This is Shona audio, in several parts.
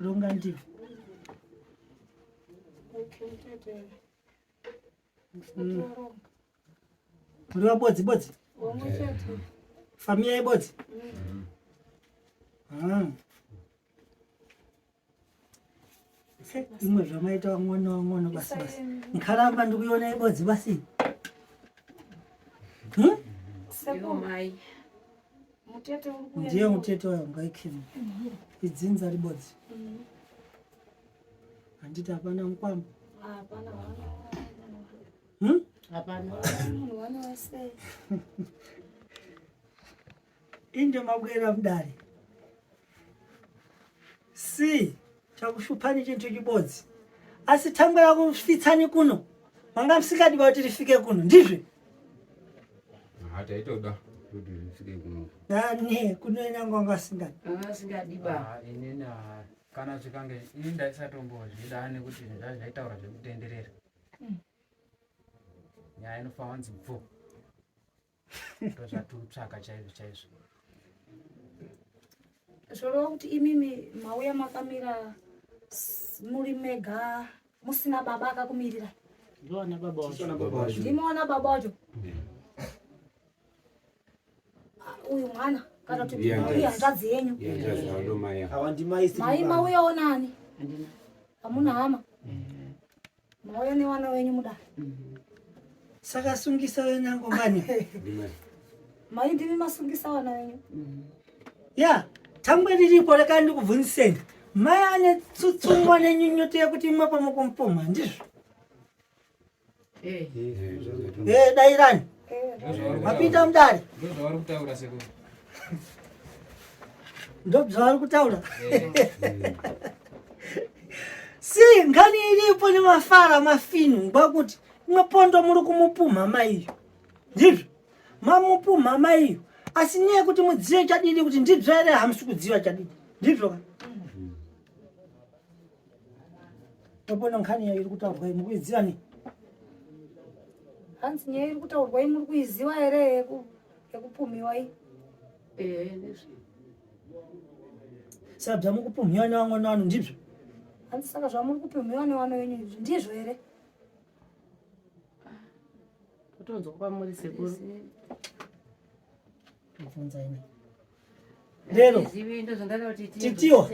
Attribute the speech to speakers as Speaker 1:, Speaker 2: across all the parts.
Speaker 1: Ronga ndibve. Muri vabodzi bodzi? Famiya ibodzi? Ah. Imwe zvamaita vang'ono vang'ono basi basi. Nkaramba ndikuiona ibodzi basi. Hmm? Ndiye mutete wayo ngaikhemu. Idzinza ribodzi. Handiti hapana mukwambo?
Speaker 2: Hapana.
Speaker 1: Hmm?
Speaker 2: Hapana.
Speaker 1: Inde mabwera mudare. Si chakushuphani chinthu chibodzi. Asi thangwe rakusvitsani kuno manga musingadi kuti rifike kuno ndizve?
Speaker 3: Ah, taitoda kuti rifike kuno.
Speaker 1: Nani kuno inango anga asingadi.
Speaker 4: Anga asingadi ba.
Speaker 5: Ah, inini ah, kana zvikange ini ndaisatombozvida nekuti zvaitaura zvekutenderera. Nyaya inofanira kunzi bvu. Ndozvatikutsvaka chaizvo chaizvo.
Speaker 2: Zvoreva kuti imimi mauya makamira muri mega musina baba akakumirira.
Speaker 4: Ndiwana baba wacho.
Speaker 2: Ndimoona baba wacho. Ah, uyu mwana kana kuti uyu hanzvadzi yenyu. Mai mauyawo nani? Hamuna hama. Mauya nevana venyu muda.
Speaker 1: Saka sungisa venango ngani?
Speaker 2: Mai ndimi masungisa vana venyu.
Speaker 1: Ya, tangwe riripo reka ndikubvunziseni. Mai ane tsutsumwa nenyunyuto yekuti imwe pamukumpumha ndizvo?
Speaker 4: Eh.
Speaker 1: Eh, dairani. Mapinda mudare.
Speaker 5: Ndozvavari kutaura sekuru.
Speaker 1: Ndozvavari kutaura. Si ngani iripo nemafara mafinu ngwakuti imwe pondo muri kumupumha maiyo. Ndizvo. Mamupumha maiyo. Asi nyaya yekuti mudzive chadidi kuti ndibzo here hamusi kudziva chadidi. Ndizvo ka? Topona nkhani yayo iri kutaurwa iyi mukuiziva ni?
Speaker 2: Hanzi nyaya iri kutaurwa iyi muri kuiziva here yekupumhiwa iyi?
Speaker 4: Eh, ndizvo.
Speaker 1: Saka zvamukupumhiwa nevamwe vanhu ndizvo?
Speaker 2: Hanzi saka zvamuri kupumhiwa nevana venyu izvi ndizvo here?
Speaker 4: Kutonzwa kwamuri sekuru.
Speaker 1: Kubvunza ini. Lero titiwa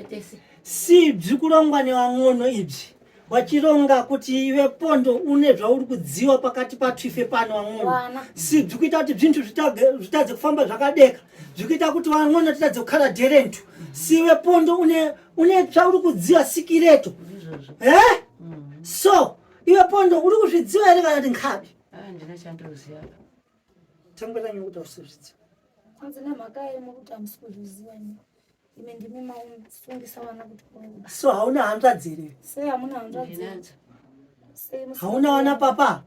Speaker 1: si bzi kurongwa nevang'ono ibzi wachironga kuti iwe pondo une zvauri kudziwa pakati patwife pano wang'ono si bzi kuita kuti zvintu zvitadze kufamba zvakadeka zvikuita kuti wang'ono titadze kukhala dherentu si iwe pondo une une zvauri kudziwa sikireto eh so iwe pondo uri kuzvidziwa here kana kuti nkhabi
Speaker 4: ah, ndina chandoziva
Speaker 1: tangwetanywa kuti ausizvidziwa
Speaker 2: Kwanzi nemhaka yei muri kuti hamusi kuzviziva imi? Imi ndimi mausungisa vana kuti kuda.
Speaker 1: So hauna hanzvadzi here?
Speaker 2: Sei hamuna hanzvadzi?
Speaker 4: Ndinadzo.
Speaker 2: Sei musina
Speaker 1: Hauna vana papa?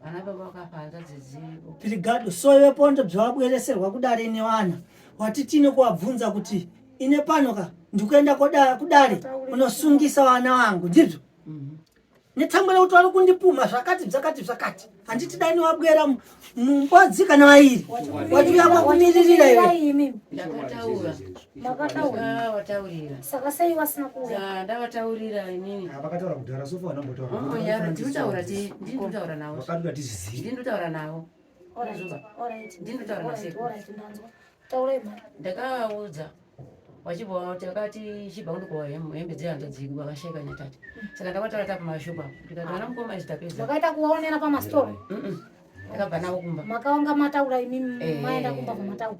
Speaker 4: Vana baba vakafa hanzvadzi dziripo.
Speaker 1: Pirigado so iwe pondo bzvawabwereserwa kudare nevana wati tine kuwabvunza kuti ine pano ka ndikuenda kudare unosungisa vana vangu ndizvo?
Speaker 4: Mm -hmm.
Speaker 1: Netsambo rekuti vari kundipumha zvakati zvakati zvakati handiti dai niwabwera mumbodzi kana vairi watiuya kwakumiririra
Speaker 2: iwe
Speaker 4: ndakataura
Speaker 2: makataura
Speaker 4: ndavataurira
Speaker 2: saka sei vasina kuuya
Speaker 4: ndavataurira inini
Speaker 6: ah, vakataura kudhara sofa vanambotaura
Speaker 4: oh, ndinotaura ndinotaura navo
Speaker 6: vakatoda tizvizive
Speaker 4: ndinotaura navo ndinotaura nasekuru ndakavaudza wachibva takati chibva kundokowa hembe dzehanzvadzi vakashaika nyatata saka ndakataura ta pamashopu apo ndikati vana mukoma izvi tapedza
Speaker 2: makaita kuvaonera pamasitoro
Speaker 4: ndakabva navo kumba
Speaker 2: makaonga mataura imi
Speaker 4: eh.
Speaker 2: maenda kumba kwamataura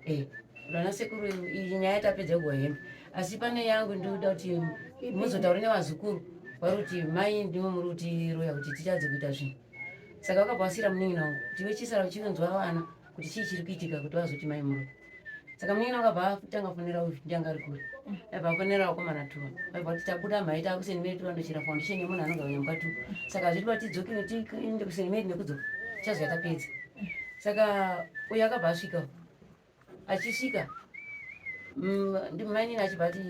Speaker 4: eh, vana sekuru iyi nyaya tapedza kuwa hembe asi pane yangu ndikuda kuti muzotaura nevazukuru vari kuti mai ndimo muri kutiroya kuti titadze kuita zvinhu saka vakabva vasiyira munin'ina wangu kuti vechisara vachinonzwa vana kuti chii chiri kuitika kuti vazoti mai muroyi saka munin'ina wangu abva atanga kufonera uyu ndianga ari kure abva afonera vakomana tuva aibva kuti tabuda mhai taakuseni meri tuvandochera foundation yemunhu anogara nyamuka tu saka hazvidi va tidzoke tiende kuseni meri nekudzoka tichazouya tapedza saka uyu akabva asvika achisvika mm, mainini achibva ati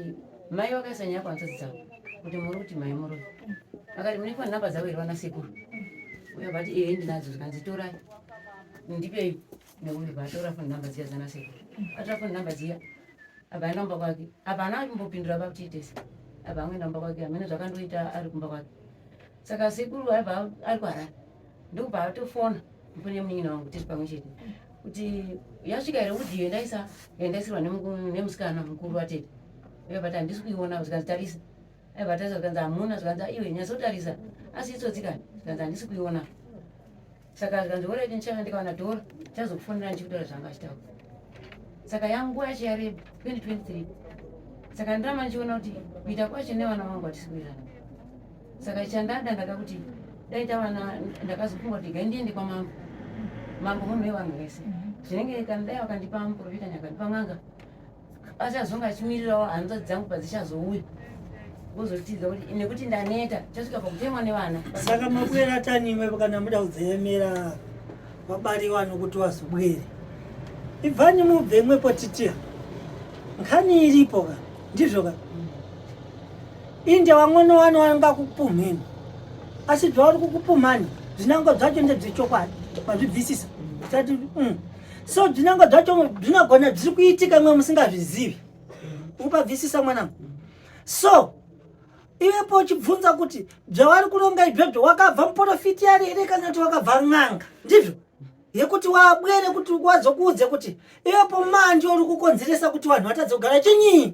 Speaker 4: mai vakaisa nyaya kuhanzvadzi dzavo kuti muri kuti mai muroyi akati mune foni namba dzavo here vana sekuru uyo abva ati ehe ndinadzo zvikanzi torai ndipei neuyu bva atora foni namba dziya dzana sekuru atora foni namba dziya abva aenda kumba kwake apa ana kumbopindura pa kuti itese. Abva angoenda kumba kwake hamene zvakandoita ari kumba kwake. Saka sekuru aibva ari kuHarare ndokubva atofona mfoni yemunin'ina wangu tiri pamwe chete kuti yasvika here audio yandaisa yandaisirwa nemusikana mukuru watete. Aibva ati handisi kuiona zvikanzi tarisa. Aibva atarisa zvikanzi hamuna zvikanzi iwe nyatsotarisa asi itsotsi kani zvikanzi handisi kuiona. Saka zvikanzi horaiti ndichava ndikawana dhora ndichazokufonera ndichikutaura zvanga achitaura. Saka yanguva yacho yareba 2023. Saka ndiramba ndichiona kuti kuita kwacho nevana vangu hatisi kuwirirana. Saka chandada ndaka kuti dai tavana ndakazofunga kuti gai ndiende kwamambo. Mambo munhu wevanhu vese. Zvinenge kana dai vakandipa muprofita nyakandipa n'anga achazonge achimirirawo hanzvadzi dzangu padzichazouya vozotidza kuti nekuti ndaneta chasvika pakutemwa nevana.
Speaker 1: Saka mabwera tanimwe kana muda kudzeyemera vabari wano kuti wazobwere ibvani mubve imwepo titiya nkhani iripo ka ndizvo ka inde vamwene wano vanga kupumheni asi zvavari kukupumhani zvinangwa zvacho ndezvechokwadi mazvibvisisa tati mm. So zvinangwa zvacho zvinogona zviri kuitika mwe musingazvizivi. Ukupabvisisa mwanangu. So iwepo uchibvunza kuti zvavari kuronga izvozvo wakabva muporofiti ari here kana kuti wakabva n'anga ndizvo yekuti wabwere kuti wazokuudze kuti iwepo manje uri kukonzeresa kuti vanhu vatadze kugara chinyii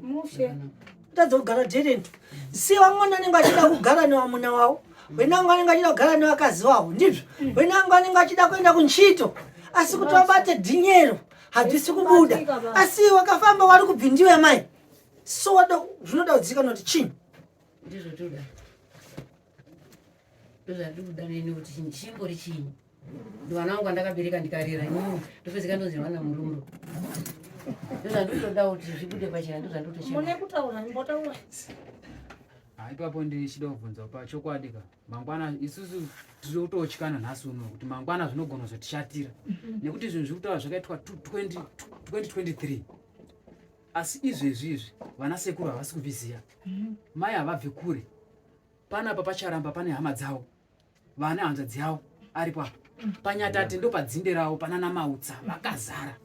Speaker 1: vatadze kugara dherentu si vamwe vanenge vachida kugara nevamuna wavo wenangu vanenge vachida kugara nevakazi vavo ndizvo wenangu vanenge vachida kuenda kunchito asi kuti vabate dhinyero hadzisi kubuda asi wakafamba wari kubvindiwe mai so wada zvinoda kuzikanwa kuti chii
Speaker 4: ndizvo toda ndozvandiri kuda neni kuti chinhu chimbori chinyi ndivana vangu vandakabereka ndikarera inini ndopedzeka ndonzi vana murumro ndozvandinotoda kuti zvibude pachena ndozvandinotochema
Speaker 2: mune kutaura mbotaura
Speaker 5: Ah, ipapo ndichida kubvunza pachokwadi ka mangwana isusu tiri kutotyana nhasi uno kuti mangwana zvinogona kuzotishatira nekuti zvinhu zviri kutaura zvakaitwa 2023 asi izvezvi izvi vana sekuru havasi kuzviziva mai havabve kure panapa pacharamba pane hama dzavo vane hanzvadzi yavo aripo apa panyatate ndo padzinde ravo panana mautsa vakazara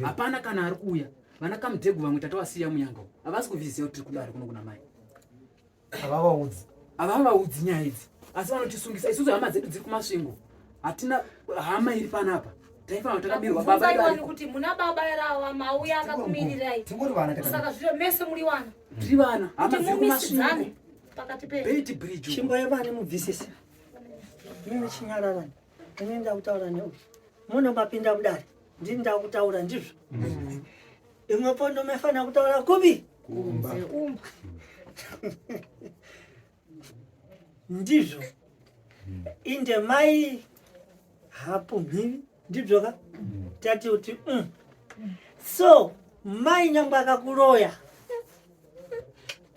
Speaker 5: hapana kana ari kuuya vana kamudhegu vamwe tatowasiya munyanga umu havasi kuzviziva kuti tiri kudari kuno kuna mai
Speaker 6: havavaudzi
Speaker 5: havavaudzi nyaya idzi asi vanotisungisa isusu hama dzedu dziri kumasvingo hatina hama iri panapa taifanira takabirwa baba
Speaker 2: iwani kuti muna baba rawa mauya akakumirirai
Speaker 6: tingori vana
Speaker 2: saka zviro mese muri wana
Speaker 5: tiri vana hama dziri kumasvingo
Speaker 2: pakati penyu
Speaker 5: beit bridge
Speaker 1: chimbo yevane mubvisise mimi chinyararani ini ndakutaura neuyu muno mapinda mudare ndini ndakutaura ndizvo imwe pondo maifanira kutaura kupi
Speaker 3: Kumba.
Speaker 1: Ndizvo. Inde mai hapumhivi ndizvo ka tati kuti mm. So mai nyangwe akakuroya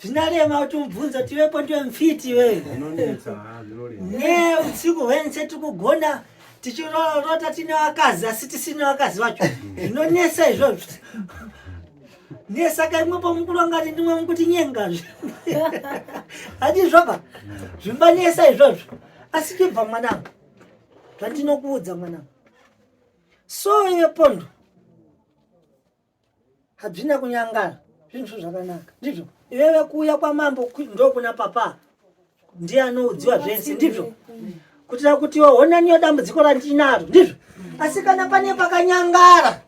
Speaker 1: zvinarema kuti umubvunze kuti iwepo ndiwe mfiti iwewe
Speaker 3: Zvinonetsa, ah, zvinorema.
Speaker 1: neusiku hwense tikugona tichirota tine vakazi asi tisine vakazi vacho zvinonetsa izvozvo nesaka imwe pamukuru angati ndimwe mukuti nyenga handizvoba zvimbanetsa izvozvo asi chibva mwanangu zvandinokuudza mwanangu so iwe pondo hadzvina kunyangara zvinhu zvakanaka ndizvo iwewe kuuya kwamambo ndokuna papa ndiye anoudziwa zvense ndizvo kutira kuti honaniyo dambudziko randinaro ndizvo asi kana pane pakanyangara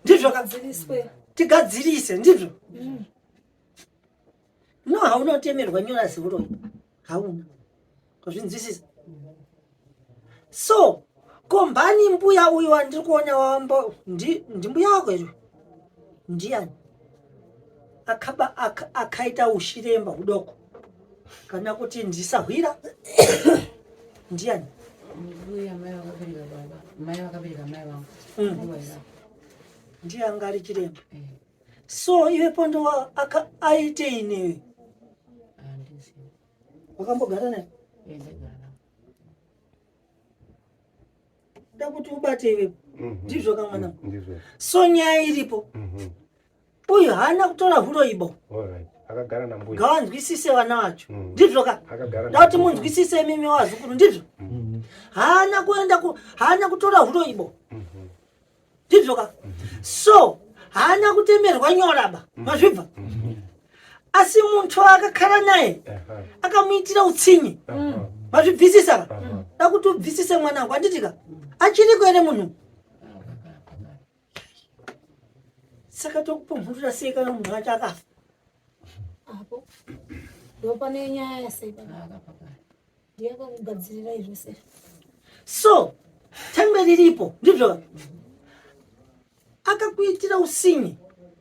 Speaker 1: ndizvo tigadzirise ndizvo no hauna kutemerwa nyora ziuroyi hauna Kuzvinzwisisa. So, kombani mbuya uyu wandiri kuona wambo ndi ndimbuya wako here? Ndiani? Akaba akaita ushiremba hudoko. Kana kuti ndisahwira? Ndiani?
Speaker 4: Mbuya mai vakabereka baba, mai vakabereka mai vangu.
Speaker 1: Ndiye anga ari chiremba. Eh. So iwe pondo aka aitei newe? Wakambogara naye? Da kuti ubate iwe. Ndizvo ka mwana.
Speaker 3: Ndizvo.
Speaker 1: So nyaya iripo. Uyu haana kutora huroibo.
Speaker 3: Alright. Akagara nambuya.
Speaker 1: Ngavanzwisise vana vacho. Ndizvo ka?
Speaker 3: Akagara.
Speaker 1: Da kuti munzwisise imimi vazukuru ndizvo? Haana kuenda ku haana kutora huroibo. Ndizvo ka? So haana kutemerwa nyora ba. Mazvibva? Asi muntu akakhala naye akamuitira utsinye. Mazvibvisisa ka? Da kuti ubvisise mwanangu handitika? Achiriko here munhu? Saka tokupumhurira sei kana munhu acho akafa?
Speaker 2: Apo ndopane nyaya yasei baba. Ndiye akakugadzirirai zvese.
Speaker 1: So tangwe riripo ndizvo akakuitira usinye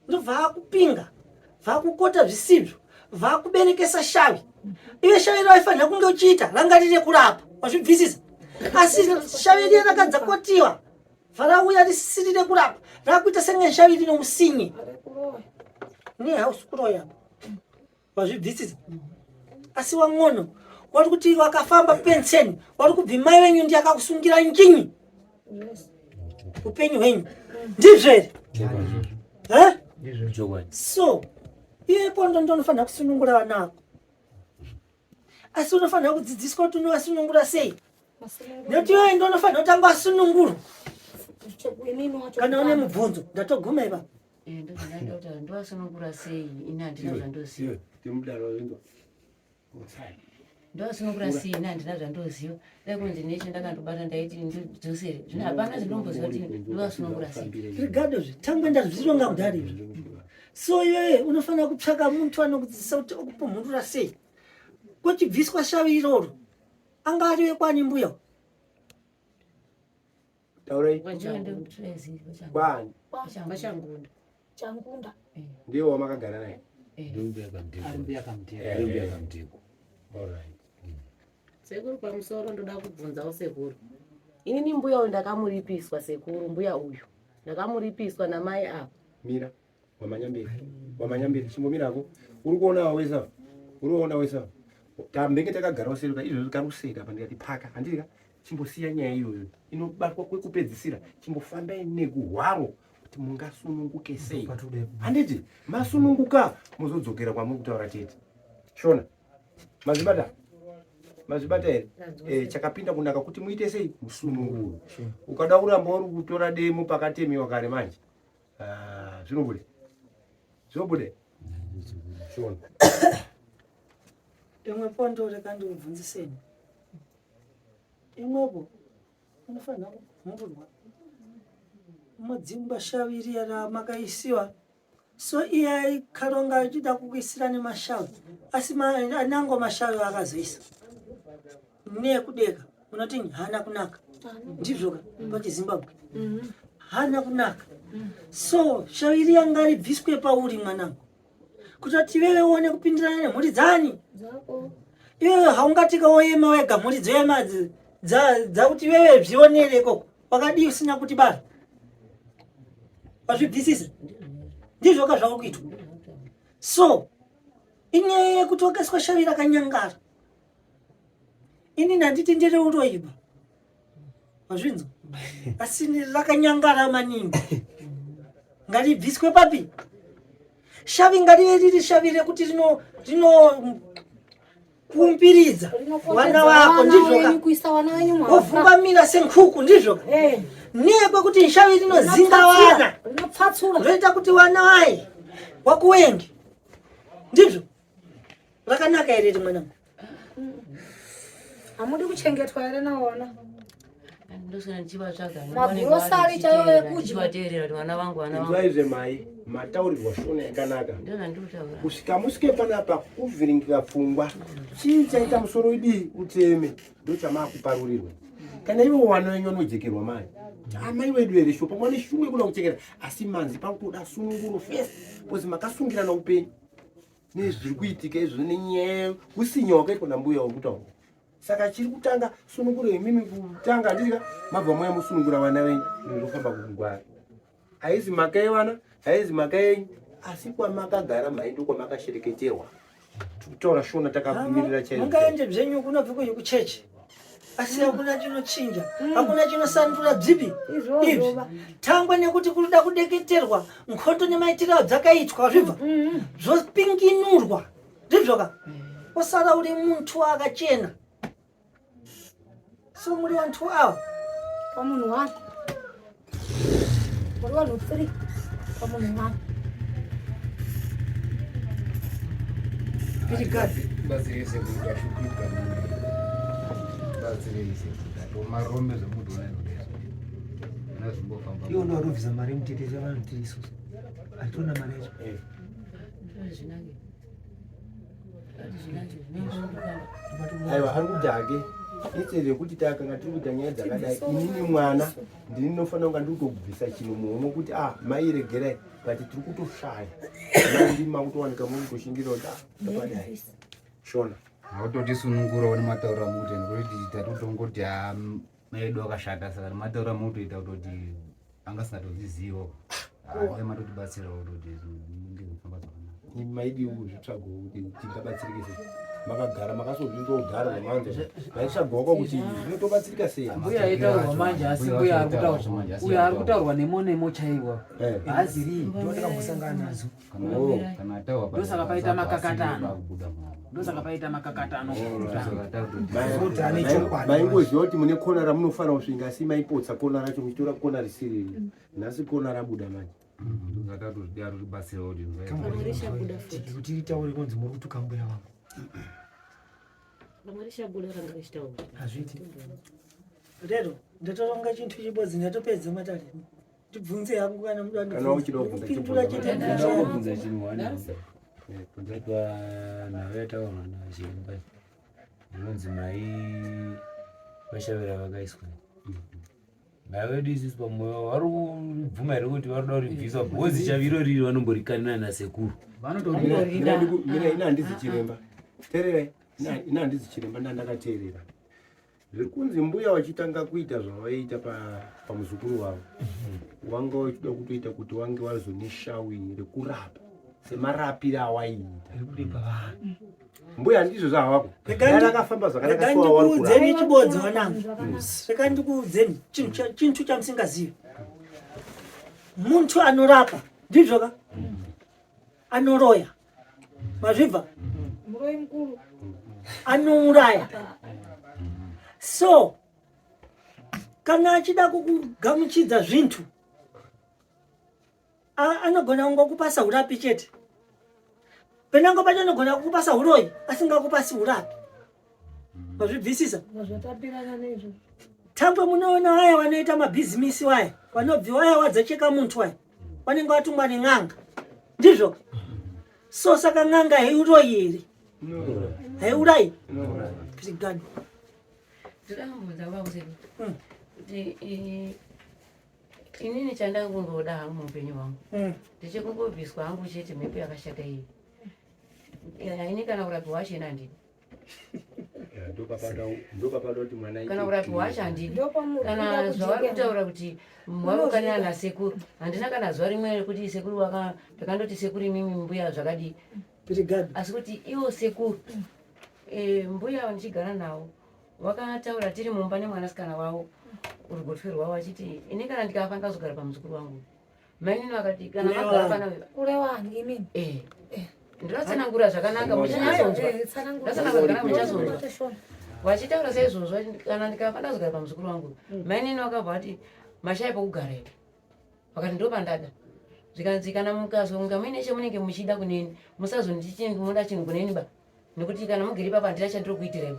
Speaker 1: ndobva akupinga bva akukota zvisizvo bva akuberekesa shavi. Iwe shavi rawaifanira kunge uchiita ranga riri rekurapa, wazvibvisisa, asi shavi riya rakadzakotiwa bva rauya risisiri rekurapa, rakuita senge shavi rine usinye nehausi kuroya, wazvibvisisa. Asi wang'ono wari kuti wakafamba penseni wari kubvi mai venyu ndiye akakusungira njinyi upenyu hwenyu, ndizvo here? Eh? So iye pondo ndonofanira kusunungura vana vako, asi unofanira kudzidziswa kuti unovasunungura sei, nekuti iwewe ndonofanira kutanga wasunungurwa.
Speaker 2: Inini wacho
Speaker 1: Kana une mubvunzo, ndatoguma ipapo.
Speaker 4: Ndozvandaida kuti ndovasunungura sei, ini handina zvandoziva. Ndovasunungura sei, ini handina zvandoziva. Dai kunzi neche ndakandobata ndaiti ndidzosere, zvino hapana zvindomboziva kuti ndovasunungura sei.
Speaker 1: Rigadozve tangwe ndazvironga kudhara izvi. So iwewe unofanira kutsvaka muntu anokudzidzisa kuti okupumhurura sei kochibviswa shavi iroro. Anga ari wekwani mbuya?
Speaker 3: Taurai. Kwani?
Speaker 4: Kwachangunda.
Speaker 2: Changunda.
Speaker 3: Ndiye wamakagara naye?
Speaker 5: Ari mbuya Kamuteko.
Speaker 3: Alright.
Speaker 7: Sekuru, pamusoro, ndoda kubvunzawo sekuru. Inini mbuya uyu ndakamuripiswa sekuru, mbuya uyu ndakamuripiswa namai ava.
Speaker 3: Mira, wamanyambiri, wamanyambiri, chimbomirako. Uri kuona wesa, uri kuona wesa. Tambenge takagara useruka izvozvi kari kuseka pandikati paka handika. Chimbosiya nyaya iyoyo inobatwa kwekupedzisira. Chimbofambai nekuhwaro kuti mungasununguke sei, handiti? Masununguka mozodzokera kwamuri kutaura tete. Shona mazvibata, mazvibata here? Chakapinda kunaka kuti muite sei musununguro. Ukada kuramba uri kutora demo pakatemiwa kare manje, ah, zvinobude, zvinobude, shona.
Speaker 1: Imwe pondo, reka ndikubvunziseni. Imwepo unofanira kumhurwa mudzingwa shavi riya ramakaisiwa. So iye aikaronga achida kukuisira nemashavi, asi anango mashavi akazoisa neyekudeka unoti haana kunaka, ndizvoka? PachiZimbabwe haana kunaka. So shavi riya ngaribviswe pauri mwanangu, kuti iwewe uone kupindirana nemhuri dzani.
Speaker 2: Dzako.
Speaker 1: Iwewe haungati kawoyema wega mhuri dzoyema dzakuti iwewe zvionere ikoko. Wakadii usina kuti bara wazvibvisisa? Ndizvoka zvava kuitwa. So inyaya yekuti wakaiswa shavi rakanyangara. Inini handiti ndere uroiba, wazvinzwa? Asi rakanyangara maningi, ngaribviswe papi shavi, ngarive riri shavi rekuti rino rino kumbiridza vana vako, ndizvoka?
Speaker 2: Kuisa vana venyu mwaka.
Speaker 1: Wovhumbamira senkuku, ndizvoka? Nekwekuti shavi rinozinga vana,
Speaker 2: rinopfatsura,
Speaker 1: zvoita kuti vana vai wakuwenge, ndizvo? Rakanaka here ri mwanangu?
Speaker 2: Hamudi kuchengetwa here naona?
Speaker 4: Ndoswera ndichivatsvaga.
Speaker 2: Magurosari chaiwo ekudya.
Speaker 4: Ndichivateerera kuti vana vangu, vana vangu.
Speaker 3: Inzwaizve mai, mataurirwa shona yakanaka.
Speaker 4: Ndozvandikutaura.
Speaker 3: Kusvika musvike panapa kuvhiringika pfungwa, chii chaita musoro idii uteme, ndochamakuparurirwa. Kana ivo wana wenyu vanojekerwa mai amai vedu here? Sho pamwe ane shungu yekuda kuchekera, asi manzi pakutoda sununguro first, because makasungirana upenyu nezviri kuitika izvozvo nenyaya usinya wakaitwa nambuya wekutaura. Saka chiri kutanga sununguro imimi kutanga, handitika? Mabva mauya musunungura vana venyu, ndinofamba kugwara. Haizi mhaka yevana, haizi mhaka yenyu, asi kwamakagara mhai ndokwamakashereketerwa. Tikutaura shona takakumirira chaizvo.
Speaker 1: Mungaende zvenyu kunobve kwenyu kuchechi, asi hakuna chinochinja, hakuna chinosandura bzipi izvi tangwa nekuti kuda kudeketerwa nkondo nemaitiro adzakaitwa zvibva zvopinginurwa, ndizvoka? Osara uri muntu akachena. So muri vantu ava
Speaker 2: Pamunhu one, muri vanhu three pamunhu one.
Speaker 8: Batsirei sekuru tashupika. Batsirei sekuru tatomarombe zvemutoona izvo. Zvimbofamba.
Speaker 6: Iwo ndo arobvisa mari mutetezi vanhu tiri isusu. Hatitona mari yacho.
Speaker 3: Aiwa ari kuti hake instead yekuti takanga tiri kuita nyaya dzakadai inini mwana ndini ndinofanira kunga ndiri kutobvisa chinhu muhomwe kuti ah mai regerai but tiri kutoshaya mai ndimi makutowanika muri kutoshingirira kuti ah tapadai shona
Speaker 8: Hautotisunungurawo nematauriro amukuita nekuti tatotongoti ah, mai edu akashata saka nematauriro amukutoita kutoti anga asingatozvizivo dai matotibatsirawo kutoti zvinge zvifamba zvakanaka.
Speaker 3: Maidi kuzvitsvaga kuti tingabatsirike sei makagara makasozvinzwa kudhara zvamanzwa maitsvagawo kwa kuti zvinotobatsirika sei
Speaker 5: Mbuya aitaurwa manje asi mbuya ari kutaurwa uyo ari kutaurwa nemo nemo chaiwo haazirii
Speaker 6: Ndokambosangana nazo.
Speaker 5: Ndosaka paita makakatano. Ndosaka paita makakatano.
Speaker 3: Maingoziva kuti mune kona ramunofanira kusvinga asi maipotsa kona racho muchitora kona risiriri nhasi kona rabuda manje.
Speaker 6: Kuti ritaure kunzi muri kutuka mbuya vangu. Hazviiti.
Speaker 1: Rero ndatoronga chintu chibodzi ndatopedza matare. Ndibvunze hangu kana muda
Speaker 3: Kana uchida kubvunza
Speaker 1: ndipindura chete.
Speaker 9: Ndoda kubvunza chinhu wani kunze kwanhau yataurwa nachiremba zvinonzi mai vashavira vakaiswa mai vedu isusu pamwoyo vari kubvuma here kuti vari kuda kuribviswa because chaviro riri vanomborikanina nasekuru
Speaker 3: Mira ina handizi chiremba. Teererai. Ina handizi chiremba ndandakateerera. Zviri kunzi mbuya vachitanga kuita zvavaiita pamuzukuru wavo wanga wachida kutoita kuti wange wazoneshawi rekurapa semarapiro awaiita mbuya handizvo zvavako akafamba zvakanaka
Speaker 1: ndikuudzeni chibodzi wanangu rega ndikuudzeni chinhu chamusingazivi muntu anorapa ndizvo ka anoroya mazvibva
Speaker 2: Muroyi mukuru.
Speaker 1: Anouraya. So kana achida kukugamuchidza zvintu anogona kungokupasa urapi chete penango pacho anogona kukupasa uroyi asingakupasi urapi mazvibvisisa tangwe munoona vaya vanoita mabhizimisi vaya vanobvi vaya wadzacheka muntu vaya vanenge vatumwa nen'anga ndizvo so saka n'anga haiuroyi here haiurayi pirigani
Speaker 4: Ndinoda kubvunza baba kuti inini chandangungoda hangu muupenyu hwangu ndechekungobviswa hangu chete mhepo yakashata iyi ini kana kurapiwa wacho ina handidi kana kurapiwa wacho handidi kana zvavari kutaura kuti warukanira nasekuru handina kana zuva rimwe rekuti sekuru waka ndakandoti sekuru imimi mbuya zvakadii asi kuti iwo sekuru mbuya ndichigara navo vakataura tiri mumba nemwanasikana wavo rugotwe rwavo vachiti ini kana ndikafa ndazogara pamuzukuru wangu mainini vakati kana magara pana
Speaker 2: kurewani imini
Speaker 4: ndinotsanangura zvakanaka muchanyatsonzwa ndatsanangura zvakanaka muchazonzwa vachitaura saizvozvo kana ndikafa ndazogara pamuzukuru wangu mainini vakabva vati mashaya pokugara here vakati ndopandada zvikanzi kana mukazonga muine chamunenge muchida kuneni musazonditi munoda chinhu kuneni ba nekuti kana mugere ipapa handina chandiri kuitirai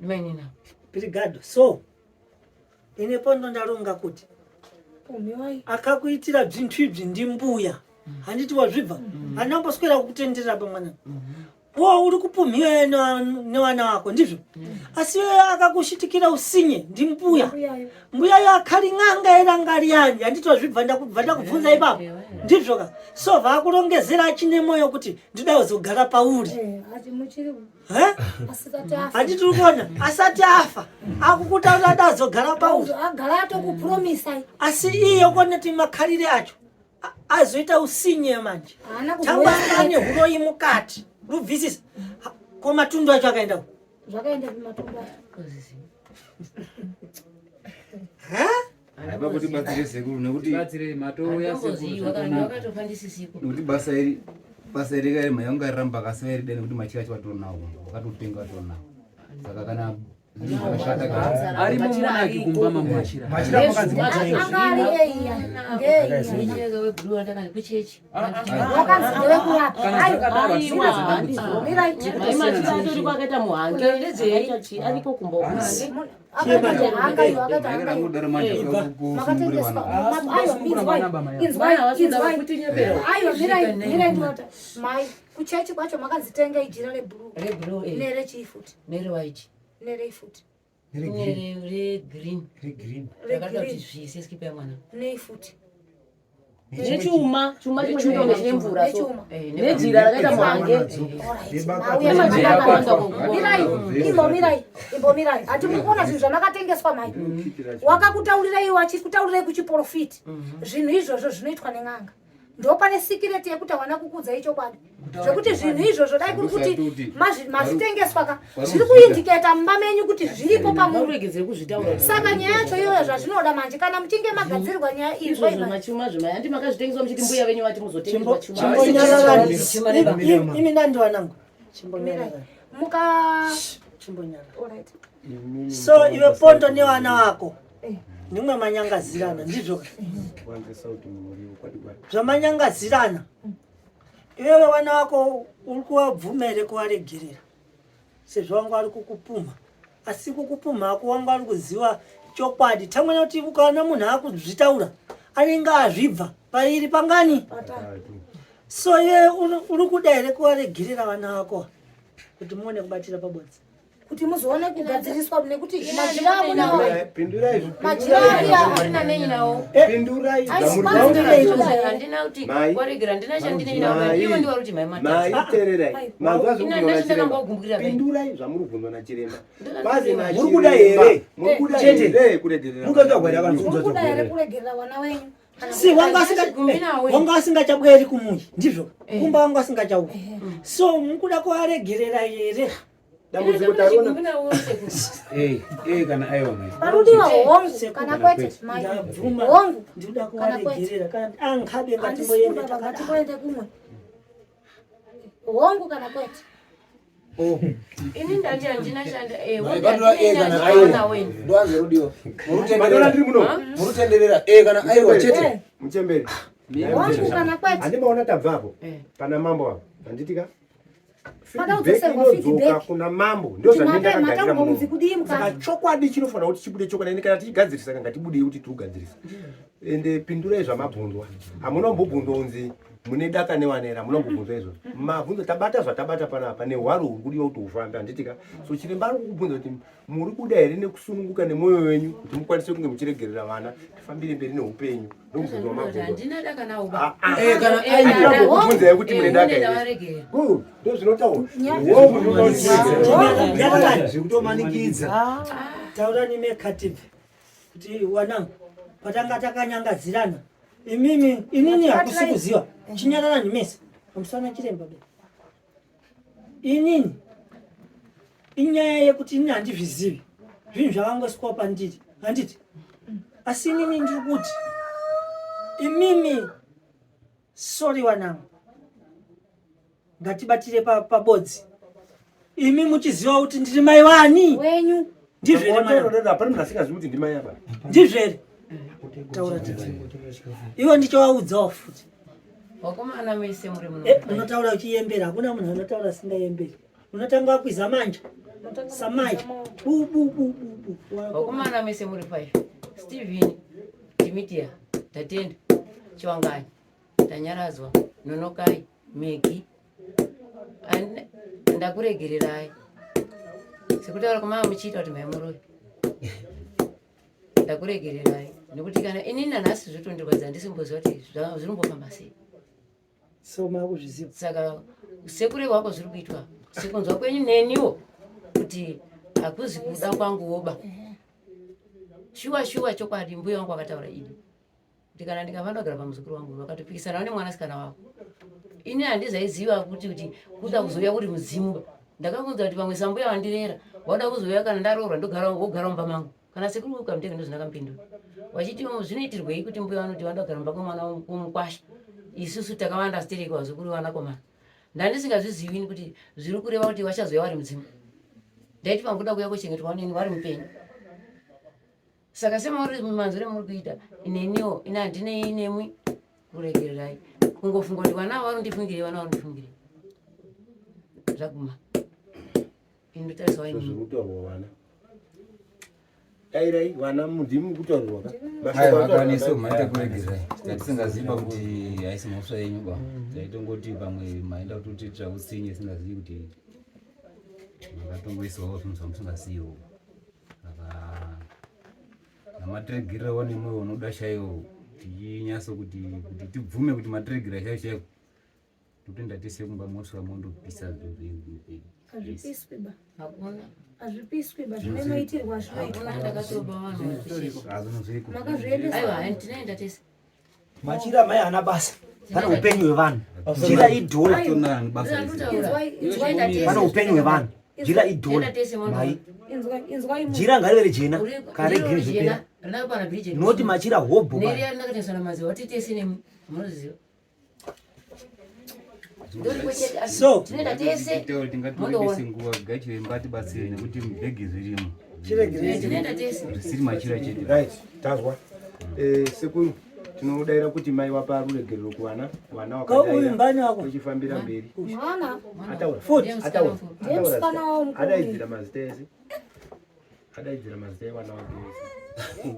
Speaker 4: ndimainini avo
Speaker 1: Brigado so ine pondo ndaronga kuti akakuitira zvintu ibzi ndimbuya handiti wazvibva handina kumboswera kukutenderera pamwana wo uri kupumhiwa nevana vako ndizvo asi iwe akakushitikira usinye ndimbuya mbuya yo akali n'anga yerangariyani handiti wazvibva ndakubva ndakubvunza ipapo ndizvo ka so vakurongezera achine moyo kuti ndida kuzogara pauri handiti uri kuona asati afa akukutaura kuti azogara pauri
Speaker 2: agara atokupromisa
Speaker 1: asi iye kuona kuti makarire acho azoita usinye manje tanga ane huroyi mukati rubvisisa ko matundu acho akaenda ku
Speaker 2: zvakaenda kumatundu acho
Speaker 8: Haiba kuti batsire sekuru nekuti
Speaker 5: batsire matouya sekuru zvakanaka.
Speaker 8: Nekuti basa iri basa iri kare mai vangu ariramba akasiya iri dai nekuti machira acho vatorinawo kumba vakatotenga vatorinawo. Saka kana
Speaker 5: Arimo monaki kumba mamachira.
Speaker 7: Akaita muhange ariko kumba
Speaker 2: Mai, kuchechi kwacho makanzi tengai jira reblue
Speaker 4: Reblue, eh.
Speaker 2: nerechii futi
Speaker 4: nerewhite
Speaker 2: nerei futi
Speaker 4: neregreen
Speaker 6: Regreen.
Speaker 4: rakada kuti zvise skipa yemwana
Speaker 2: nei futi
Speaker 7: nechuma chuma chimwe chinotonge chine mvura so
Speaker 2: nechuma
Speaker 4: Eh,
Speaker 7: nejira rakaita muhange
Speaker 2: Mauya Mirai, imbomirai, imbomirai. Hati mukuona zvinhu zvamakatengeswa mai. Wakakutaurirai wachikutaurirai kuchiporofiti. Zvinhu izvozvo zvinoitwa nen'anga. Ndopane sikireti yekuti hawana kukuudzai chokwadi. Zvekuti zvinhu izvozvo dai kuri kuti mazvitengeswa ka zviri kuindiketa mumba menyu kuti zviripo pamuri.
Speaker 7: Muregedzere kuzvitaura.
Speaker 2: Saka nyaya yacho iyoyo zvazvinoda manje kana muchinge magadzirirwa nyaya iyi
Speaker 7: Izvozvo machuma zvima handi makazvitengeswa muchiti mbuya venyu vati muzotengeswa chuma.
Speaker 1: Chimbonyararani. Imi nandi wanangu. Chimbonyararani.
Speaker 2: Muka
Speaker 1: Chimbonyarara.
Speaker 2: Alright.
Speaker 1: So iwe pondo nevana vako. Nimwe manyangazirana ndizvo ka? Zvamanyangazirana. Iwewe vana vako uri kuvabvuma here kuvaregerera? Sezvo wanga vari kukupumha. Asi kukupumha ako wanga vari kuziva chokwadi. Tamwena kuti ukaona munhu akuzvitaura anenge azvibva pairi pangani? So iwe uri kuda here kuvaregerera vana vako kuti muone kubatira pabodzi?
Speaker 2: Kuti muzoone kugadziriswa nekuti majira amunawo.
Speaker 3: Pindurai
Speaker 2: Majira ariya.
Speaker 3: Pindurai
Speaker 4: handina kuti waregera handina chandinei ivo ndivari kuti mai
Speaker 3: Mai tererai. Manzwa
Speaker 4: Ina ndachindakambogumbukira pai.
Speaker 3: Pindurai zvamuri kubvunzwa nachiremba. Kwazi
Speaker 10: Muri kuda here?
Speaker 3: Muri kuda
Speaker 10: Chete.
Speaker 3: here kuregerera?
Speaker 10: Mukanzwa here vanhu
Speaker 2: Muri kuda here kuregerera vana wenyu? Kana
Speaker 1: Si wanga asinga wanga asingachabweri kumuyi ndizvo kumba wanga asingachauyi so mukuda kuvaregerera here
Speaker 3: Dambudziko tariona.
Speaker 9: Eh, eh kana aiwa mai.
Speaker 2: Parudiwa hongu kana kwete mai.
Speaker 1: Ndabvuma.
Speaker 2: Hongu.
Speaker 1: Ndikuda
Speaker 2: Kana kwete.
Speaker 1: kuvaregerera kana angabe
Speaker 2: Handisi
Speaker 1: ngatimboende
Speaker 2: kuda baba
Speaker 1: takadaro.
Speaker 2: ngatimboende kumwe. Hongu kana kwete.
Speaker 4: Ini ndati handina chanda
Speaker 10: Maibandura eh kana aiwa. Ndoanze rudiwa.
Speaker 3: Madora ndiri muno.
Speaker 10: Murutenderera eh kana aiwa chete.
Speaker 3: Muchembere.
Speaker 2: Hongu kana kwete.
Speaker 3: Handimaona tabvapo. Pana mambo apo. Handiti ka?
Speaker 2: Pada
Speaker 3: Feedback
Speaker 2: kudzoserwa
Speaker 3: inodzoka
Speaker 2: feedback.
Speaker 3: kuna mambo. Ndio
Speaker 2: Kuti
Speaker 3: zvandinenge
Speaker 2: mataurwa
Speaker 3: ndakagarira
Speaker 2: kunzi
Speaker 3: muno.
Speaker 2: kudii mukati.
Speaker 3: Saka chokwadi chinofanira kuti chibude chokwadi ende kana tichigadzirisa kana ngatibudei kuti tiugadzirisa. Ende pindurai zvamabvunzwa. Hamuna kumbobvunzwa kunzi mune daka newana here hamuna kumbobvunzwa izvozvo. Mabvunzo tabata zvatabata panapa nehwaro huri kudiwa kuti hufambe handiti ka. So chiremba ari kukubvunza kuti muri kuda here nekusununguka nemwoyo wenyu kuti mukwanise kunge muchiregerera vana tifambire mberi neupenyu. Ndomubvunzo wamabvunzwa.
Speaker 4: handina daka nawo
Speaker 3: Ah, ah.
Speaker 10: Eh, kana aiwa.
Speaker 3: Kubvunzai kuti mune daka here.
Speaker 4: ndawaregera
Speaker 3: Good. Ndozvinotaura.
Speaker 6: Zvekutomanikidza.
Speaker 1: Taurani mekatibve kuti wanangu patanga takanyangadzirana imimi inini hakusi kuziva chinyararani mese pamusana chiremba be inini inyaya yekuti inini handizvizivi zvinhu zvakangosikawo pandiri handiti asi inini ndiri kuti imimi sori wanangu ngatibatire pabodzi imi muchiziva kuti ndiri mai wani
Speaker 2: wenyu
Speaker 1: ndizvo here mwana
Speaker 3: Hapana munhu asingazivi kuti ndimai apa.
Speaker 1: ndizvo here taura tete ivo ndichovaudzawo futi
Speaker 4: Vakomana mese muri muno.
Speaker 1: Eh, unotaura uchiyembera hakuna munhu anotaura asingayemberi unotanga wakwiza manja samai bu bu bu bu bu
Speaker 4: Vakomana mese muri five. Steven, Dimitia, Tatenda, Chiwanganyi, Tanyaradzwa, Nonokai, Megi. Ndakuregererai. Sekutaura kwamava muchiita kuti mai muroyi. Ndakuregererai nekuti kana inini nanhasi zvotondirwadza handisimboziva kuti zvinombofamba sei.
Speaker 1: So makuzviziva.
Speaker 4: Saka sekureva kwako zviri kuitwa sekunzwa kwenyu neniwo kuti hakuzi kuda kwanguwoba. Shuwa shuwa chokwadi mbuya wangu akataura idi kuti kana ndikafa ndogara pamuzukuru wangu vakatopikisana nemwanasikana wavo. Ini handizaiziva kuti kuti kuda kuzouya kuri mudzimu. Ndakakunza kuti pamwe sambuya wandirera wada kuzouya kana ndaroorwa ndogara wogara mumba mangu. Kana sekuru ukamutenge ndozvindakampindura. Wachiti zvinoitirwei kuti mbuya vanoti vandogara mumba kwemwana womukwasha. Isusu takawanda stereki vazukuru vanakomana. Ndandisingazvizivi ini kuti zviri kureva kuti vachazouya vari mudzimu. Ndaiti panguda kuuya kuchengetwa neni wari mupenyu. Saka semuri manzwire muri kuita neniwo ini handinei nemwi kuregererai. Kungofunga kuti vana vari ndifungirei vana vari ndifungirei. Zvaguma. Ini ndotarisa waini.
Speaker 3: Zvekutaurwa vana. Dairai vana ndimi kutaurwa ka.
Speaker 8: Aiwa akaniso maita kuregererai. Tatisingazivi kuti haisi mhosva yenyu ba. Taitongoti pamwe maenda kutotiitira utsinye singazivi kuti makatongoisawo zvinhu zvamusingaziviwo. Saka namatiregerawo nemwoyo unoda chaiwo tichinyatso kuti kuti tibvume kuti matiregera chaiwo chaiwo totenda tese kumba mosvika mondopisa zvinhu zvenyu.
Speaker 2: Hazvipiswi ba.
Speaker 4: Hakuna.
Speaker 2: Hazvipiswi ba zvinoitirwa zvinoitwa.
Speaker 4: Hakuna ndakatoba vanhu vapishe.
Speaker 8: Hazvino zviriko.
Speaker 2: Makazviendesa.
Speaker 4: Aiwa tinoenda tese.
Speaker 6: Machira mai haana basa. Pane upenyu hwevanhu. Jira idhola. Pane upenyu hwevanhu. Jira idhola. Mai. Jira ngarive rejena. Kana regreen zvipera. Noti machira hobho.
Speaker 1: So
Speaker 8: tingatoribise nguva gachiremba tibatsire nekuti mubhegi zvirimo. Zvisiri machira chete.
Speaker 3: Right, tazwa. Eh, sekuru tinodaira kuti mai wapa ruregerero kuvana vana wakadaiuchifambira mberi
Speaker 2: mwana
Speaker 3: ataura ataura adaidzira mazita ese adaidzira mazita evana wake ese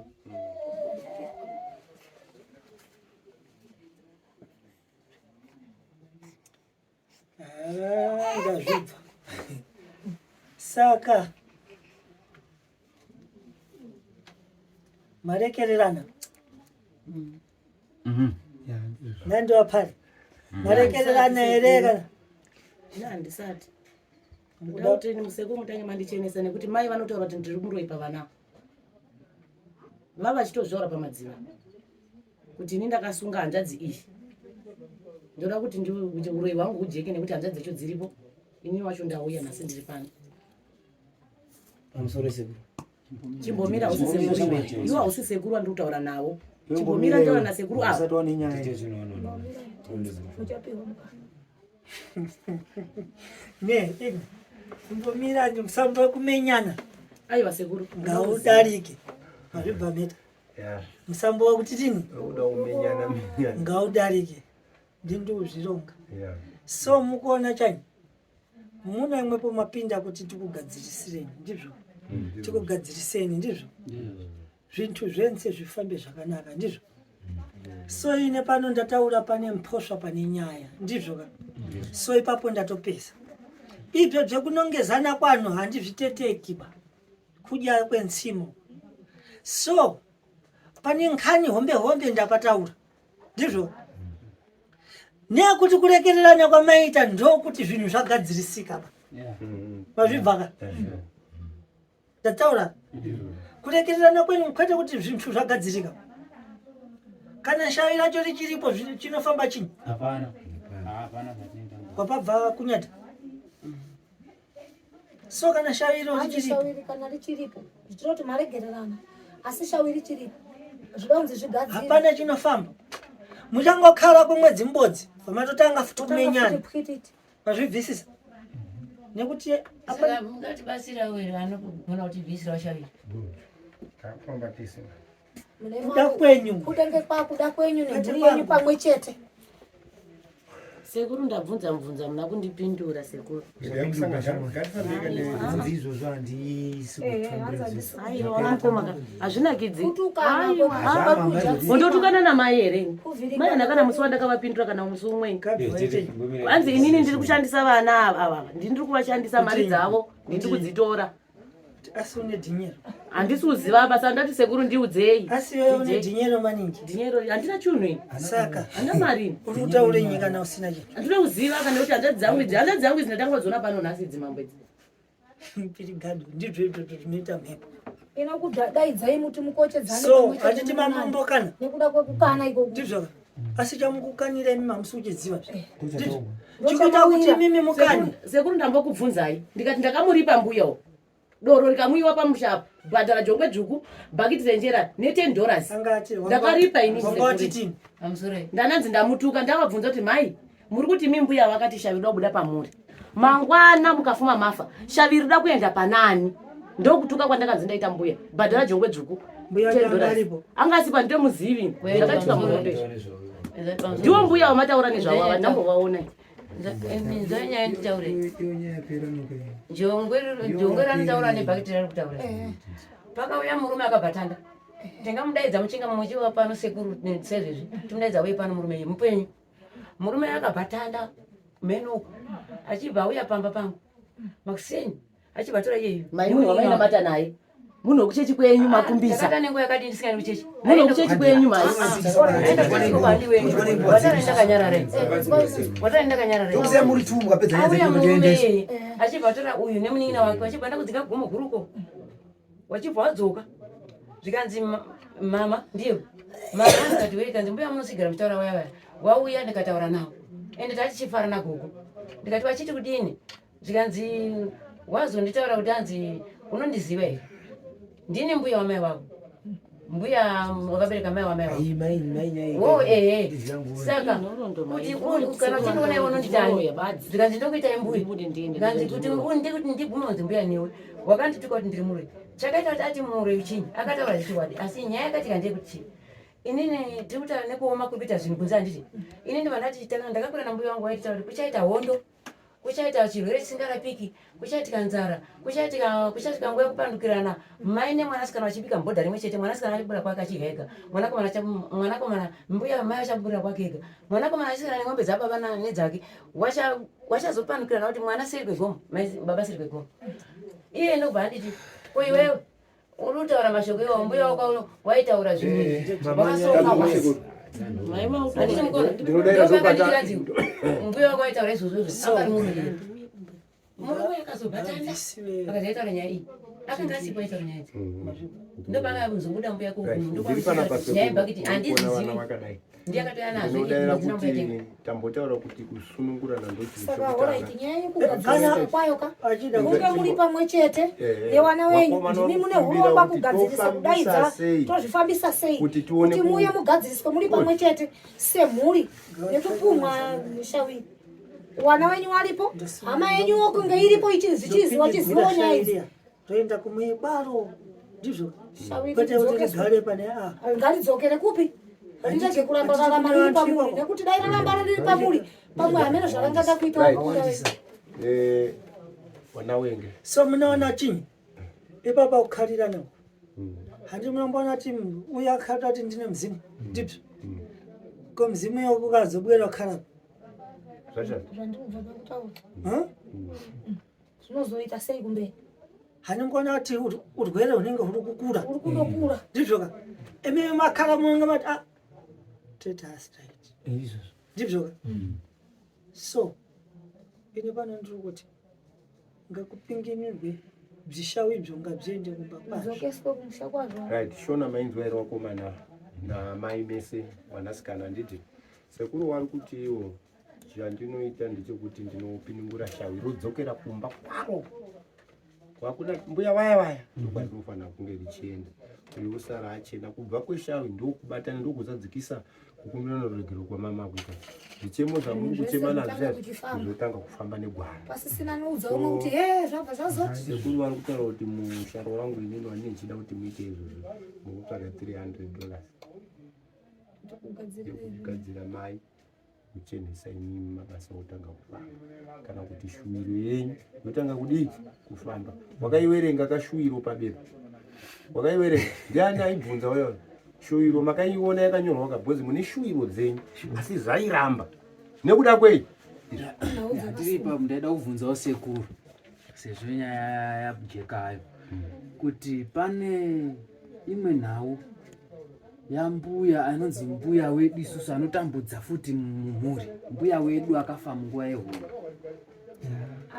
Speaker 1: Ah, ndazvibva saka marekererana nandowapari marekererana here kana
Speaker 7: handisati ndoda kuti musekuru mutange mandichenesa nekuti mai vanotaura kuti ndiri muroyi pavana vava vachitozvaura pamadziva kuti ini ndakasunga hanzvadzi iyi ndoda kuti kuti uroyi hwangu hujeke nekuti hanzvadzi dzacho dziripo ini wacho ndauya nhasi ndiri pano
Speaker 6: pamusoro sekuru
Speaker 7: chimbomira hausi sekuru iwe hausi sekuru wandiri kutaura navo chimbomira nditaura nasekuru ava
Speaker 1: ne imbomira musambo wekumenyana
Speaker 7: aiwa sekuru
Speaker 1: ngaudarike mazvibva meta musambo wakuti tini ngaudarike ndindikuzvironga so mukuona chani muna imwepo mapinda kuti tikugadzirisireni ndizvo mm, tikugadziriseni ndizvo zvintu zvense zvifambe zvakanaka ndizvo so ine pano ndataura pane mphosva pane nyaya ndizvo ka so ipapo ndatopesa ibyo byekunongezana kwanu handizviteteki ba kudya kwentsimo so pane nkhani hombe hombe ndapataura ndizvo nekuti kurekererana kwamaita ndokuti zvinhu zvagadzirisika ba mazvibvaka ndataura kurekererana kwenyu kwete kuti zvinhu zvagadzirika kana shavi racho richiripo chinofamba chinyi kwapabva kunyata so kana shavi iro
Speaker 2: richiripo kana richiripo zvichiroti maregererana asi shavi richiripo zvida kunzi zvigadzire
Speaker 1: hapana chinofamba muchangokara kwemwedzi mubodzi vamatotanga futi kumenyana mazvibvisisa nekuti
Speaker 4: saka mungatibatsirawo here vanogona kutibvisirawo shavi
Speaker 3: takufamba tese
Speaker 1: kuda kwenyu
Speaker 2: kudenge kwakuda kwenyu nemhuri yenyu pamwe chete
Speaker 7: sekuru ndabvunza mubvunza muna kundipindura sekuru
Speaker 6: izvozvo handisi
Speaker 7: kuaiwa hazvinakidzi undotukana namai here mai hana kana musi wandakavapindura kana musi umweni hanzi inini ndiri kushandisa vana ava ndini ndiri kuvashandisa mari dzavo ndini kudzitora
Speaker 1: asi une dhinyero
Speaker 7: handisi kuziva basa ndati sekuru ndiudzei
Speaker 1: asi iwe une dhinyero maningi
Speaker 7: dhinyero handina chunhu ini
Speaker 1: saka
Speaker 7: handina mari ini
Speaker 1: uri kutaura nyika kana usina chinhu
Speaker 7: handina kuziva kana kuti hanzvadzi dzangu idzi hanzvadzi dzangu idzi ndatanga kudziona pano nhasi idzi mambo idzi
Speaker 1: pirigado ndizvo izvozvo zvinoita mhepo
Speaker 2: inokudaidzai muti mukochedzane
Speaker 1: so hatiti mamambo kana
Speaker 2: nekuda kwekukana ikoko
Speaker 1: ndizvo asi chamukukanira imi mamusi kuchiziva eh. chikuita kuti imimi mukani
Speaker 7: sekuru ndambokubvunzai ndikati ndakamuripa mbuya doro rikamwiwa pamusha apo bhadhara jongwe dzvuku bhakiti renjera ne 10 dollars ndakaripa ini ndananzi ndamutuka ndavabvunza kuti mhai muri kuti mi mbuya vakati shavi dobuda pamuri Mangwana mukafuma mafa, shavi rida kuenda panani? Ndokutuka kwandakanzi ndaita mbuya. Bhadhara jongwe dzvuku. Anga asipo handitomuzivi. Zvakaitika muhondo izvi. Ndiwo mbuya wamataura nezvavo ava ndambovaona.
Speaker 4: Inzwa nyaya nditaure. Jongwe jongwe ranotaura nebhakiti rari kutaura. Pakauya murume akabva tanda. Tingamudaidza muchinga muchiwa pano sekuru sezvezvi. Timudaidza uye pano murume iye mupenyu. Murume akabva tanda meno uku achibva auya pamba pangu. Makuseni achibva atora iyeyu.
Speaker 7: Mai munhu wamainamata naye. Munhu wekuchechi kwenyu makumbisa.
Speaker 4: Takata nenguva yakadini ndisingaendi kuchechi.
Speaker 7: Munhu wekuchechi kwenyu mai.
Speaker 10: Tokuziya muri tu mukapedza nyaya dzedu toendesa.
Speaker 4: Achibva atora uyu nemunin'ina wake vachibva ndakudzika gomo guruko. Wachibva wadzoka. Zvikanzi mama ndiyo. Mama ndikati wei kanzi mbuya munosigara muchitaura vaya vaya. Wauya ndikataura nawo. Ende tatichifara nagogo. Ndikati vachiti kudini? Zvikanzi wazonditaura kuti anzi unondiziva here? Ndini mbuya wamai wako. Mbuya wakabereka mai wamai wako. Wo ehe. Saka kuti kana uchindiona iwe unonditani? Zvikanzi ndokuitai mbuya. Zvikanzi kuti ndikuti ndibvume kunzi mbuya newe. Wakandituka kuti ndiri muroyi. Chakaita kuti ati muroyi chinyi? Akataura zvechokwadi. Asi nyaya yakaitika ndeyekuti chii? Inini tiri kutaura nekuoma kuri kuita zvinhu kunze handiti? Inini vandati ndakakura nambuya wangu waititaura kuti kuchaita hondo. Kuchaita chirwere chisingarapiki, kuchaitika nzara, kuchaitika kuchasvika nguva yekupandukirana, mai nemwanasikana vachibika mubhodha rimwe chete, mwanasikana achibura kwake achidya ega, mwanakomana mwanakomana mbuya mai vachaburira kwake ega, mwanakomana achisikana nemombe dzababa nedzake, wachazopandukirana kuti mwana seri kwegomo, mai baba seri kwegomo. Iye ndobva anditi, ko iwewe uri kutaura mashoko iwawo, mbuya wako waitaura zvinhu izvi, wakasoka wasi. Mbuya wako waitaura izvozvo izvo, anga ari murume. Murume akazobhatana akazoitaura nyaya iyi. Akanga asipo aitaura nyaya idzi. Ndopanga kuzobuda mbuya
Speaker 3: Ndiri panapa
Speaker 4: nyaya yebhakiti
Speaker 3: sekuru, ndiri kuona vana
Speaker 4: handizivi.
Speaker 3: vakadai.
Speaker 4: Ndiye akatouya nazvo
Speaker 3: Ndinodaira
Speaker 4: ndina mbuya
Speaker 3: kuti
Speaker 4: tenga.
Speaker 3: tambotaura kuti kusunungurana ndochinhu
Speaker 2: Saka
Speaker 3: chekutanga.
Speaker 2: horaiti nyaya yekugadzirisa kwayo ka
Speaker 1: Achida
Speaker 2: munge muri pamwe chete
Speaker 3: Eh,
Speaker 2: nevana wenyu
Speaker 3: vakomana
Speaker 2: ndimi mune
Speaker 3: vanokumbira
Speaker 2: hurongwa
Speaker 3: kuti
Speaker 2: kugadzirisa
Speaker 3: tofambisa
Speaker 2: kudaidza
Speaker 3: sei
Speaker 2: tozvifambisa sei
Speaker 3: kuti tione
Speaker 2: kuti muuye mugadziriswe muri pamwe chete semhuri nekupumwa shawi wana wenyu waripo hama yenyuwo kunge iripo zvichiziwa chizivo nyaya idzi
Speaker 1: toenda kumuibaro ndizvo
Speaker 2: Shawi
Speaker 1: kwete kuti
Speaker 2: ridzokeswe.
Speaker 1: rigare pane a
Speaker 2: ngaridzokere kupi rirege kuramba rarama riri pamuri nekuti dai raramba riri pamuri pamwe hameno zvarangada kuita
Speaker 3: Right. Vana wenge.
Speaker 1: So munoona chinyi ipapa kukharirana uku handi munomboona kuti uyu akhala kuti ndine mzimu ndizvo ko mzimu iyo ukazobwera kukhala
Speaker 3: Zvashata.
Speaker 2: Zvandinobva pakutaura
Speaker 1: Huh?
Speaker 2: zvinozoita sei kumberi
Speaker 1: Handingoona kuti urwere hunenge huri kukura
Speaker 2: uri kundokura
Speaker 1: ndizvo ka imi makhala munenge mati ah tete asi right ndizvo ka so ini pano ndiri kuti ngakupinginirwe bzvishawu ibzo ngabziende kumba kwazvo
Speaker 2: dzokeswe kumusha kwazvo
Speaker 3: Right, Shona mainzwa here wakomana namai mese mwanasikana handiti sekuru wari kuti iwo chandinoita ndechekuti ndinopiningura shawi rodzokera kumba kwaro kwakuna mbuya vaya vaya ndokwarinofanira kunge richienda uyu usara achena kubva kweshawi ndokubatana ndokuzadzikisa kukumbira noruregero kwamama kuita zvichemo zvamuri kuchema nazvo izvi zvotanga kufamba negwara
Speaker 2: pasisina noudza umwe kuti he zvabva zvazoti
Speaker 3: sekuru vari kutaura kuti musharo wangu inini wandine ndichida kuti muite izvozvo mukutsvaga 300 dollars yekugadzira mai kuchenesa imimi mabasa otanga kufamba kana kuti shuwiro yenyu yotanga kudii kufamba wakaiwerenga kashuwiro pabepa wakaiwerenga ndiani aibvunza uyo shuwiro makaiona yakanyorwa kabhozi mune shuwiro dzenyu asi zvairamba nekuda kwei
Speaker 5: Ndiri ipapo ndaida kubvunzawo sekuru sezvo nyaya yajekayo kuti pane imwe nhau yambuya anonzi mbuya wedu isusu anotambudza futi mumhuri mbuya wedu akafa munguva yehondo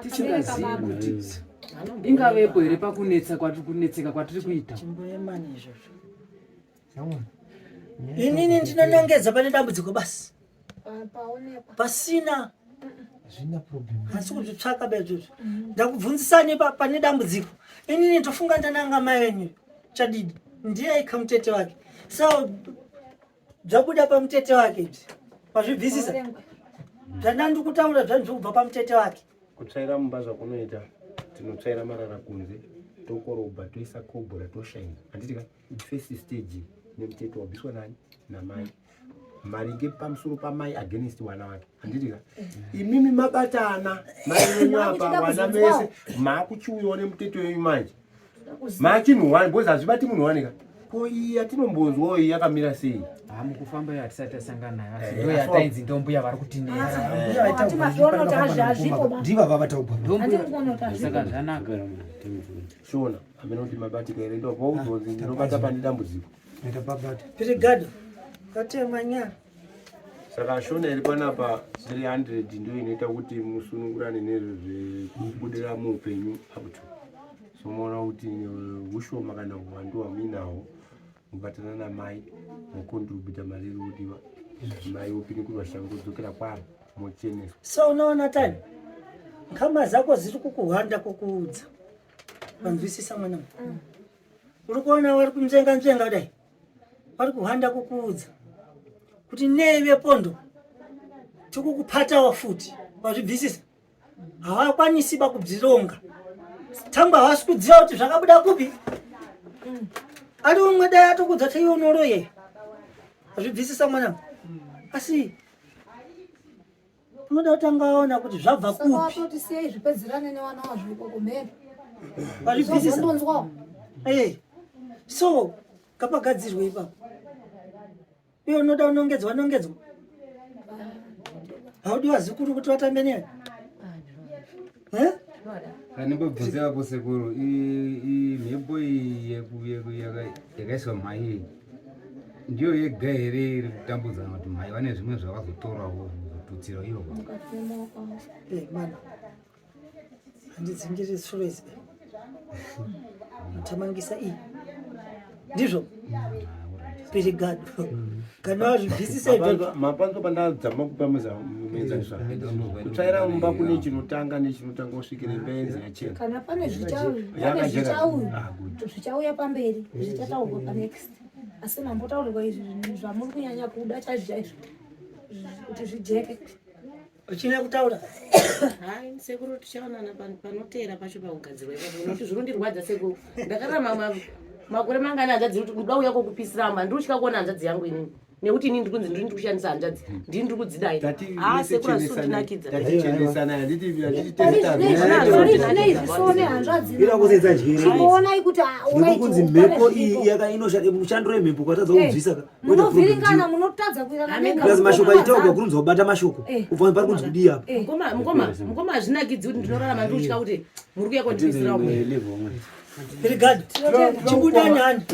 Speaker 5: tisingazivi kuti ingavepo here pakunetsa kwatiri kunetseka kwatiri kuita
Speaker 1: Chimboemani izvozvo inini ndinonongedza pane dambudziko basi pasina hasi kuzvitsvaka bezvozvo ndakubvunzisani pane dambudziko inini ndofunga ndananga mai venyu chadidi ndiye aika mutete wake so zvabuda pamutete wake izvi wazvibvisisa zvandandikutaura zvanzi kubva pamutete wake.
Speaker 3: Kutsvaira mumba zvakunoita, tinotsvaira marara kunze, tokorobha, toisa kobhora, toshaina. Handiti ka? First stage nemuteto wabviswa nani? Namai. Maringe pamusoro pamai against wana wake. Handiti ka? Imimi mabatana, mai wenyu apa, wana mese, maakuchiuyawo nemuteto wenyu manje. Machinhu one because hazvibati munhu one ka. Ko iyi yatinombonzwawo iyi yakamira sei?
Speaker 5: Ah, mukufamba iyo hatisati tasangana nayo asi ndo yatainzi ndombuya vari kutinetsa.
Speaker 6: Ndiva vavataugwa.
Speaker 5: Saka zvanaka.
Speaker 3: Shona, hameno kuti mabatika here ndopaudzonzi ndinobata pane dambudziko.
Speaker 1: Pirigado, katema nyara.
Speaker 3: Saka shona iri panapa 300 ndiyo inoita kuti musunungurane nezvekubudira muupenyu up to so moona kuti hushoma kana huwandu hwamuinahwo mubatana namai mokontributa mari iri kudiwa mai wopinikurwa shango dzokera kwaro mocheneswa.
Speaker 1: So unoona time nkama zako ziri kukuhwanda kukuudza vanzwisisa mwana uri kuona vari kunzvenga nzvenga kudai vari kuhwanda kukuudza kuti nei vepondo tikukupatawa futi vazvibvisisa havakwanisi ba kubzironga tangwa havasi kudziva kuti zvakabuda kupi ari umwe dai atokudza kuti iwe unoroye azvibvisisa mwana asi unoda kutanga waona kuti zvabva kupi
Speaker 2: watoti siyai zvipedzerane newana wazvo ikoko mheno
Speaker 1: vazvibvisisa
Speaker 2: ndonzwawo
Speaker 1: eh so ngapagadzirwe ipapo Iwe unoda unongedzwa nongedzwa. Haudi vazukuru kuti vatambe newe? Eh?
Speaker 8: Kanimbobvunze vapo sekuru, mhepo iyi yakaiswa mhai iyi ndiyo yega here iri kutambudza kana kuti mhai vane zvimwe zvavazotorawo kuzotutsira ivo?
Speaker 1: Eh, mana. Handidzingiri shure idzi. Tamangisa iyi. Ndizvo. Pirigado. Kana wazvibvisisa ibhebhi.
Speaker 3: Mapanzo pandadzama kupa muenzaniso. Kutsvaira mumba kune chinotanga nechinotanga kusvikira imba yenzi yachena.
Speaker 2: Kana pane zvichauya zvichauya zvichauya pamberi zvichataurwa panext. Asi mambotaurwa izvi zvamuri kunyanya kuda chaizvo chaizvo kuti zvijeke.
Speaker 1: Uchine kutaura?
Speaker 7: Hai, sekuru tichaonana panoteera pacho pakugadzirwa ipapo nekuti zvinondirwadza sekuru. Ndakararama makore mangani hanzvadzi kuti ndoda uya kokupisira amba ndiri kutya kuona hanzvadzi yangu inini nekuti inini ndiri kunzi ndiri ndiri kushandisa hanzvadzi ndini ndiri kudzidai. Ah sekuru hazvisi kundinakidza.
Speaker 3: Tatichendesana handiti
Speaker 2: handititesitaoonai kuti
Speaker 6: kunzi mhepo iyi yakainoshanda yemhepo kwatadza kunzwisa ka
Speaker 2: munovhiringana munotadza kuirana mega
Speaker 6: plus mashoko aitaurwa kurunzi wabata mashoko eh. ubva pari kunzi kudii apa
Speaker 7: eh. mukoma mukoma mukoma hazvinakidzi kuti ndinorarama ndiri kutya kuti muri kuya kondibisira
Speaker 1: Brigade, chibudani handi.